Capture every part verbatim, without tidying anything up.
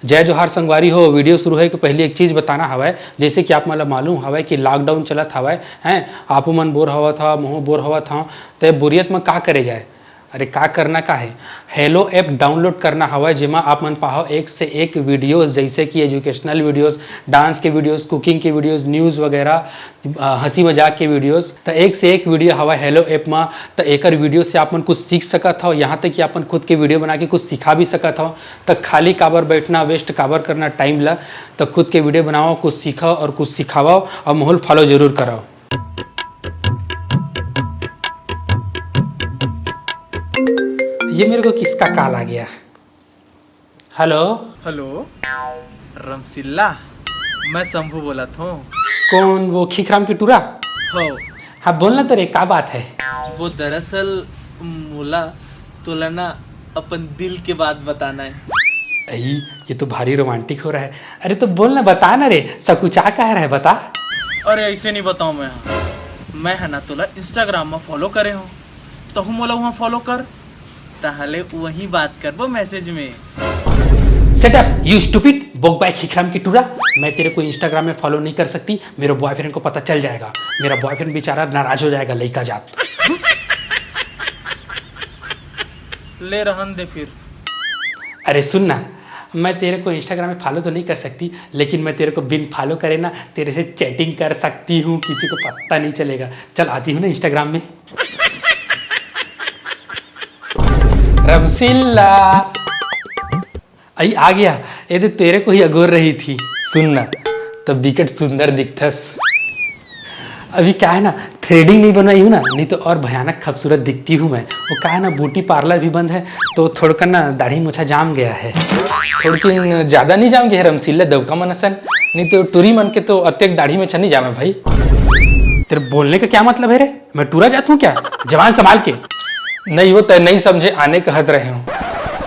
जय जोहार संगवारी हो। वीडियो शुरू होए के पहली एक चीज बताना हवय, जैसे कि आप मन ल मालूम हवय कि लॉकडाउन चलत हवय, हैं, आपो मन बोर होवत हव, महूं बोर होवत हव, त बोरियत म का करे जाए? अरे, का करना का है, हेलो ऐप डाउनलोड करना हवय, जेमा आप मन पाहो एक से एक वीडियोज, जैसे कि एजुकेशनल वीडियोज, डांस के वीडियोज, कुकिंग के वीडियोज, न्यूज वगैरह, अ, हंसी मजाक के वीडियोज। त एक से एक वीडियो हवय हेलो ऐप म। त एकर वीडियो से आप मन कुछ सीख सकत हव, यहाँ तक कि अपन खुद के वीडियो बना के कुछ सिखा भी सकत हव। त खाली काबर बैठना, वेस्ट काबर करना टाइम ला? त खुद के वीडियो बनाओ, कुछ सीखो और कुछ सिखाओ, और महूं ल फॉलो जरूर करो। ये मेरे को किसका कॉल आ गया? हेलो। हेलो, रमसिल्ला, मैं शंभू बोलत हूँ। कौन, वो खीखराम के टूरा? हो। हाँ, बोल ना, तो रे, का बात है? वो दरअसल मोला तोला ना अपन दिल के बात बताना है। अई, ये तो भारी रोमांटिक हो रहा है। अरे, तो बोल ना, बता ना रे, सकुचा का रहा है, बता। अरे, ऐसे नहीं बताऊँ मैं। मैं है ना तोला इंस्टाग्राम में फॉलो करे हूँ, तो हूँ मोला वहाँ फॉलो कर, ताहले वही बात करबो मैसेज में। Shut up, you stupid बोकबाय खिखराम की टूरा। मैं तेरे को इंस्टाग्राम में फॉलो नहीं कर सकती, मेरे बॉयफ्रेंड को पता चल जाएगा, मेरा बॉयफ्रेंड बेचारा नाराज हो जाएगा, लइका जात। ले रहन दे फिर। अरे सुन ना, मैं तेरे को इंस्टाग्राम में फॉलो तो नहीं कर सकती, लेकिन मैं तेरे को बिन फॉलो करे ना तेरे से चैटिंग कर सकती हूँ, किसी को पता नहीं चलेगा। चल, आती हूँ ना इंस्टाग्राम में। रमसिल्ला, आई आ गया। ये तो तेरे को ही अगोर रही थी। सुन ना, तब बिकट सुंदर दिखथस। अभी क्या है ना, थ्रेडिंग नहीं बनवाई हूँ ना, नहीं तो और भयानक खूबसूरत दिखती हूँ मैं। वो क्या है ना, ब्यूटी पार्लर भी बंद है, तो थोड़का ना दाढ़ी मोछा जाम गया है। थोड़किन ज्यादा नहीं जाम गया है रमसिल्ला, दबका मन असन, नहीं तो टूरी मन के तो अतेक दाढ़ी मोछा नहीं जामे भाई। तेरे बोलने का क्या मतलब है रे? मैं टूरा जात हूँ क्या? जबान संभाल के। नहीं, वो तय नहीं समझे, आने कहत रहे हूँ।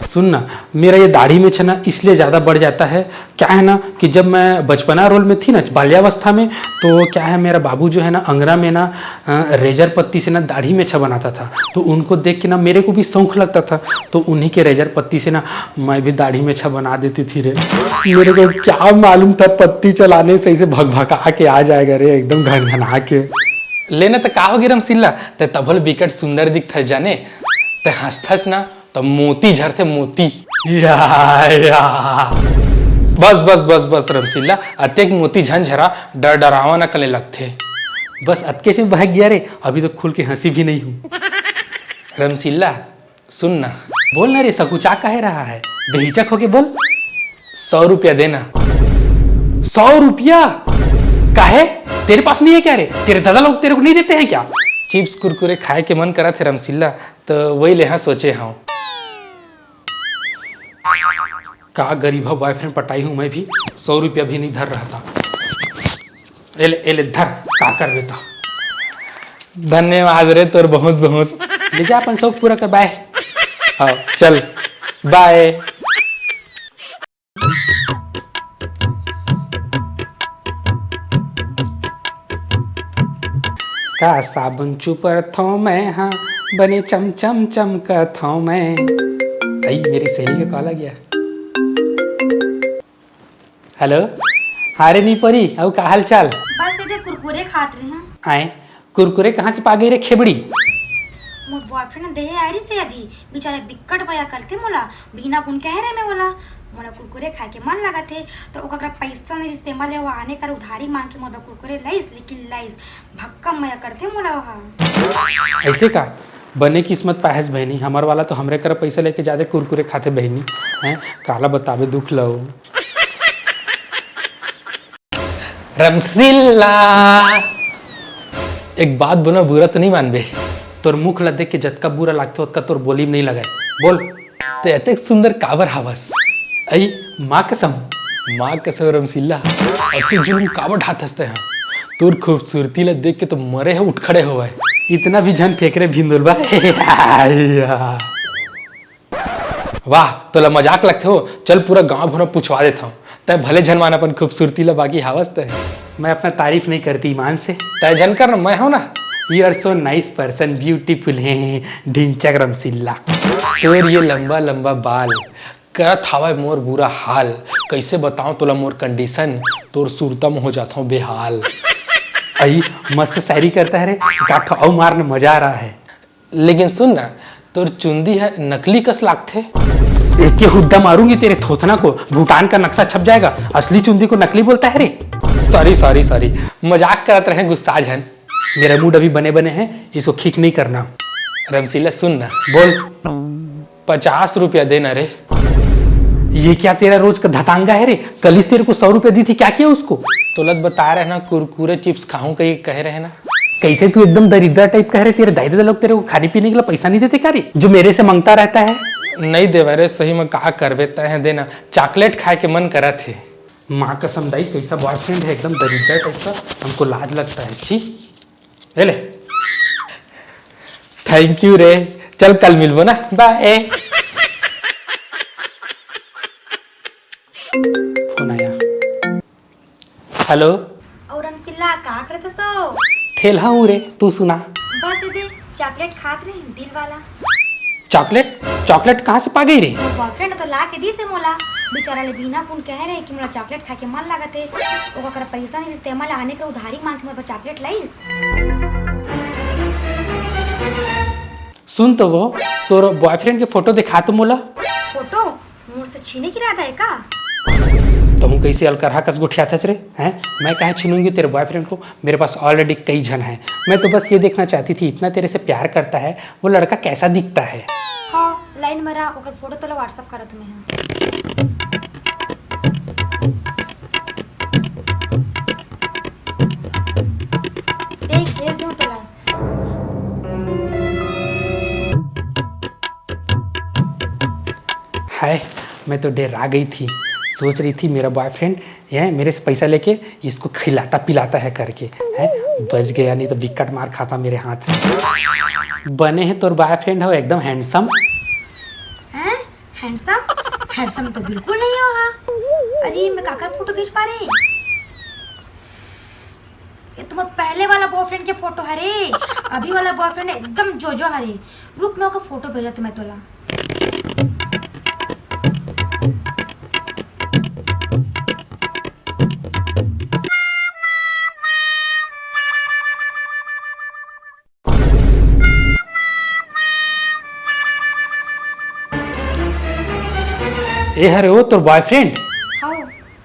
सुन ना, मेरा ये दाढ़ी मोछा ना इसलिए ज्यादा बढ़ जाता है, क्या है ना कि जब मैं बचपना रोल में थी ना, बाल्यावस्था में, तो क्या है, मेरा बाबू जो है ना, अंगना में ना, अ, रेजर पत्ती से ना दाढ़ी मोछा बनाता था, तो उनको देख के ना मेरे को भी शौक लगता था, तो उन्हीं के रेजर पत्ती से ना मैं भी दाढ़ी मोछा बना देती थी रे। मेरे को क्या मालूम था पत्ती चलाने से ऐसे भकभका के आ जाएगा रे, एकदम घनघना के। लेना तो का होगे रमसिल्ला, ते तभल बिकट सुंदर दिखत है जाने, ते हंसथस ना, त मोती झरथे, मोती। या, या। बस, बस, बस, बस, रमसिल्ला, अतेक मोती झन झरा, डर डरावा न कले लगथे। बस अतके से बहक गया रे, अभी तो खुल के हंसी भी नहीं हूँ। रमसिल्ला, सुन ना। बोल ना रे, सकुचा काहे रहा है? बेहिचक होके बोल। सौ रुपया देना। सौ रुपया? काहे? तेरे पास नहीं है क्या रे? तेरे दादा लोग तेरे को नहीं देते हैं क्या? चिप्स कुरकुरे खाए के मन करा थे रमसिल्ला, तो वही लेहा सोचे हूँ। का गरीबा बॉयफ्रेंड पटाई हूँ मैं भी, सौ रुपया भी नहीं धर रहा था। ए ले, ए ले, धर, का करबे तो। धन्यवाद रे तोर बहुत बहुत। ले जा अपन शौक पूरा कर, बाय। हाँ, चल, बाय। का साबुन चुपरथों मैं, हाँ, बने चम चम चमकथों मैं। आई, मेरी सहेली का कॉल आ गया। हेलो, हाँ रे नीपरी, अउ का हाल चाल? बस ये दे कुरकुरे खात रहे हैं। आए, कुरकुरे कहाँ से पा गई रे खेबड़ी? मोर बॉयफ्रेंड देहे आए रही से अभी, बेचारा बिक्कट मया करते मोला, बिना कुन कहे रहे मैं बोला, मोला कुरकुरे खाए के मन लगा थे, तो ओकर करा पैसा नहीं रिश्ते मले, वो आने कर उधारी मांग के मोर बर कुरकुरे लाइस, लेकिन लाइस, भक्कम मया करते मोला वहा। ऐसे का? बने किस्मत पाहेस बहिनी, हमर वाला तो हमरे करा पैसा लेके जादे कुरकुरे खाते बहिनी, हैं? काला बताबे दुख लो। रमसिल्ला, एक बात बोला, बुरा तो नहीं मानबे? तोर मुख ला देख के जतका बुरा लागथे, ओतका तोर बोली में नहीं लगाए। बोल, ते अतेक सुंदर काबर हावस? अई, माँ कसम। माँ कसम रमसिल्ला, अतेक जुलुम काबर ढाथस ते हा? तोर खूबसूरती ला देख के तो मरे ह उठ खड़े होवय। इतना भी झन फेंक रे भिंदुलबा। वाह, तोला मजाक लगथे हो? चल, पूरा गांव भर म पुछवा देथंव। तै भले झन मान अपन खूबसूरती ला, बाकी हावस तै। मैं अपना तारीफ नहीं करती ईमान से। तै झन कर ना, मैं हूं ना। You are so nice person, beautiful है ढिंचक रमसिल्ला। तोर ये लंबा लंबा बाल करत हावय मोर बुरा हाल। कइसे बताओं तोला मोर condition, तोर सुरता म हो जाथों बेहाल। अई, मस्त शायरी करता है रे, गाठो अउ मारने मजा आ रहा है। लेकिन सुन ना, तोर चुंदी है नकली कस लागथे। एक के हुद्दा मारूंगी तेरे थोथना को, भूटान का नक्शा छप जाएगा। असली चुंदी को नकली बोलता है रे। Sorry, sorry, sorry, मजाक करत रहे, गुस्सा झन। मेरा मूड अभी बने बने है, इसको खींच नहीं करना। रमसीला सुन ना। बोल। पचास रुपया देना रे। ये क्या तेरा रोज का धतांगा है रे? कल इस तेरे को सौ रुपया दी थी, क्या किया उसको? तोला त बता रहे ना, कुरकुरे चिप्स खाऊं कही कहे रहे ना। कैसे तू एकदम दरिद्रा टाइप का है रे? तेरे दाई दादा लोग तेरे को खाने पीने के लिए पैसा नहीं देते क्या रे, जो मेरे से मांगता रहता है? नहीं देवे रे, सही में का करबे, तय है देना। चॉकलेट खाए के मन करत हे। माँ कसम दाई, कैसा बॉयफ्रेंड है, एकदम दरिद्रा टाइप का, हमको लाज लगता है। छी। ले ले। थैंक यू रे। चल, कल मिलबो ना। बाय। फोन आया। हेलो। और रमसिल्ला, का करत हसो? ठेलहा हूँ रे, तू सुना। बस ये दे, चॉकलेट खात रही, दिल वाला। चॉकलेट? चॉकलेट कहाँ से पा गई रे? वो बॉयफ्रेंड तो ला के दी से मोला। बेचारा ले बिना पुन कहे रहे कि मोला चॉकलेट खाए के मन लागत हे। ओकर करा पैसा नहीं रिस, तेमा ले आने कर उधारी मांग के मोर बर चॉकलेट लाइस। सुन तो वो, तोर बॉयफ्रेंड के फोटो दिखा तो मोला। फोटो? मोर से छीने के इरादा है का? तो हूँ कैसे अलकरहा कस गोठियाथस रे, हैं? मैं काहे छीनूंगी तेरे बॉयफ्रेंड को? मेरे पास ऑलरेडी कई झन है। मैं तो बस ये देखना चाहती थी, इतना तेरे से प्यार करता है, वो लड़का कैसा दिखता है? हाँ, लाइन में रहा, ओकर फोटो तोला WhatsApp करत में है। देख, भेज दूँ तोला। हाय, मैं तो डेरा गई थी। सोच रही थी मेरा बॉयफ्रेंड ये मेरे से पैसा लेके इसको खिलाता पिलाता है करके, है। बच गया, नहीं तो बिकट मार खाता मेरे हाथ से। बने है तोर बॉयफ्रेंड हो एकदम हैंडसम। हैं? हैंडसम? हैंडसम तो बिल्कुल नहीं हो। हाँ, अरे, मैं काकर फोटो खींच पा रही? ये तो मोर पहले वाला बॉयफ्रेंड के फोटो हरे। अभी वाला बॉयफ्रेंड एकदम जोजो हरे। रुक, मैं ओकर फोटो भेजा तुम्हें तोला। ए हरे ओ तोर बॉयफ्रेंड? हाँ,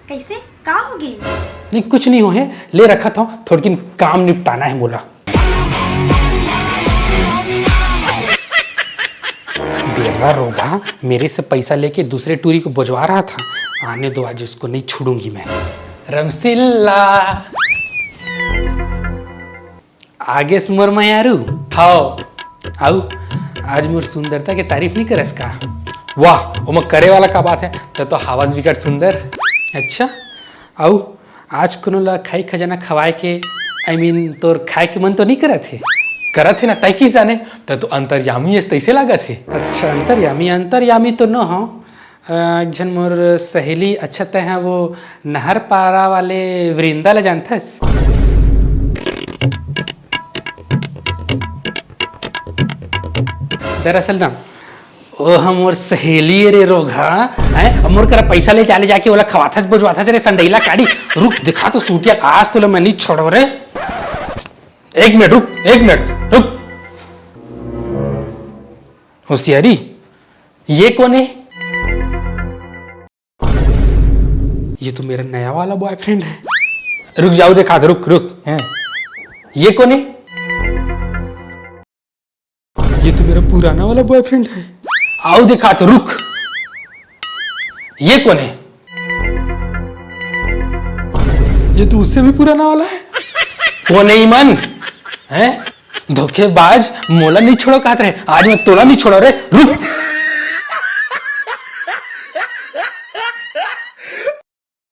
कैसे? का हो गए? नहीं, कुछ नहीं हो है, ले रखा था, थोड़किन काम निपटाना है मोला। बेर्रा रोगहा मेरे से पैसा लेके दूसरे टूरी को बजवा रहा था। आने दो, आज इसको नहीं छोड़ूंगी मैं। रमसिल्ला। आगे से मोर मयारू। हाव। आऊ, आज मोर सुंदरता के तारीफ नहीं करस का? वाह, ओमा करे वाला का बात है, त तो हवस बिकट सुंदर। अच्छा, आऊ, आज कोनो ला खाई खजाना खवाए के, I mean, तोर खाए के मन तो नहीं करत हे? करत हे ना, तै किस जाने, त तो अंतर्यामी अस तैसे लागत हे। अच्छा, अंतर्यामी, अंतर्यामी तो न हो। अ, एक झन मोर सहेली, अच्छा, तै हा वो नहर पारा वाले वृंदा ला जानथस? दरअसल ना, ओ हा मोर सहेली रे रोगहा, हैं? अब मोर करा पैसा ले जा, ले जाके ओला खवाथस, बजवाथस रे संडैला काड़ी। रुक, दिखा तो सूटिया, आज तोला मैं नहीं छोड़ो रे। एक मिनट रुक, एक मिनट रुक। होशियारी, ये कौन है? ये तो मेरा नया वाला बॉयफ्रेंड है। रुक जाओ, दिखा दे, रुक, रुक, हैं। ये कौन है? ये तो मेरा पुराना वाला बॉयफ्रेंड है। आओ, दिखा दे, रुक। ये कौन है? ये तो उससे भी पुराना वाला है। वो नहीं मन, हैं? धोखेबाज, मोला नहीं छोड़ो कहत रहे, आज मैं तोला नहीं छोड़ो रे, रुक।